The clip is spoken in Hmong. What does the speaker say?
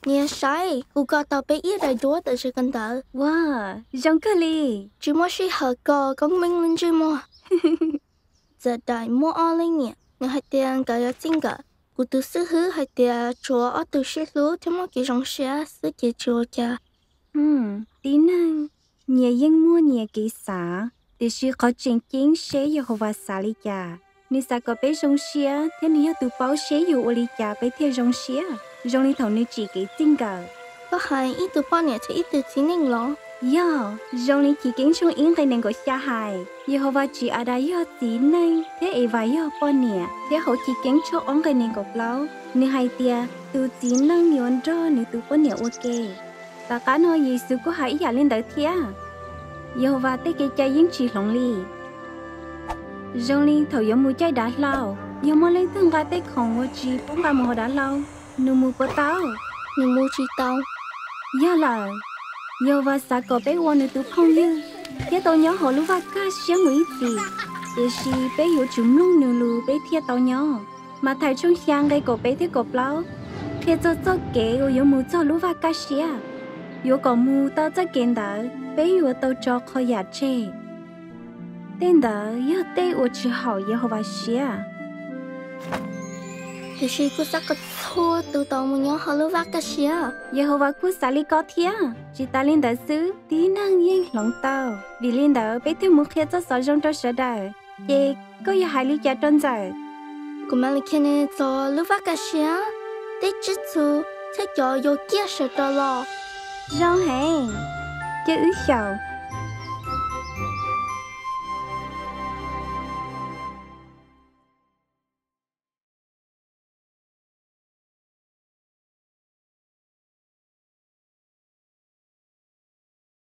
Niam, saib, kuv kos tau peb ib daim duab tam sim kawg ntawd. Ua, zoo kawg li. Tsis muaj sij hawm kos koob meej li ntsej muag. Txawm daim muaj ob leej niam, nws hais tias nkawd yuav txij nkawm. Kuv tus xib hwb hais tias tsuav ob tug sib hlub thiab muaj kev zoo siab xwb ces tsis ua cas. Tib neeg nyias yeej muaj nyias kev xav, tiam sis qhov tseem ceeb seb Yehauvas xav li cas. Nws xav kom peb zoo siab thiab nws yog tus paub seb yus ua li cas peb thiaj zoo siab, zoo li thaum nws tsim kev txij nkawm. Koj hais ib tug poj niam thiab ib tug txiv neej los? Yog, zoo li Chivkeeb tshooj ib nqe nees nkaum xya hais, Yehauvas tsim Adas yog txiv neej thiab Evas yog poj niam, thiab hauv Chivkeeb tshooj ob nqe nees nkaum plaub nws hais tias tus txiv neej yuav nrog nws tus poj niam ua ke. Tom qab no Yexus kuj hais ib yam li ntawd thiab. Yehauvas tej kev cai yeej tsis hloov li. Zoo li thaum yuav mus caij dav hlau, yog muaj leej twg nqa tej khoom uas tsis pub nqa mus hauv dav hlau, nws mus puas tau? Nws mus tsis tau. Yog lawm, Yehauvas xav kom peb ua nws tus phooj ywg thiab tau nyob hauv lub vaj kaj siab mus ib txhis, tiam sis peb yuav tsum mloog nws lus peb thiaj tau nyob. Mathais tshooj xya nqe kaum peb thiab kaum plaub qhia txog txoj kev uas yuav mus txog lub vaj kaj siab. Yuav kom mus tau txoj kev ntawd peb yuav tau tso qhov yam tseg. Tej ntawd yog tej uas tsis haum Yehauvas siab. Tiam sis kuj xav kom txhua tus tau mus nyob hauv lub vaj kaj siab. Yehauvas kuj xav li ko thiab. Tsis tas li ntawd xwb, tib neeg yeej hloov tau. Vim li ntawd peb thiaj mus qhia txoj xov zoo rau sawv daws. Ces koj yuav hais li cas rau Ntxawm? Kuv mam li qhia nws txog lub vaj kaj siab, tej tswv txhu thiab cov yuav kiag sawv rov los. Zoo heev. Cia wb xyaum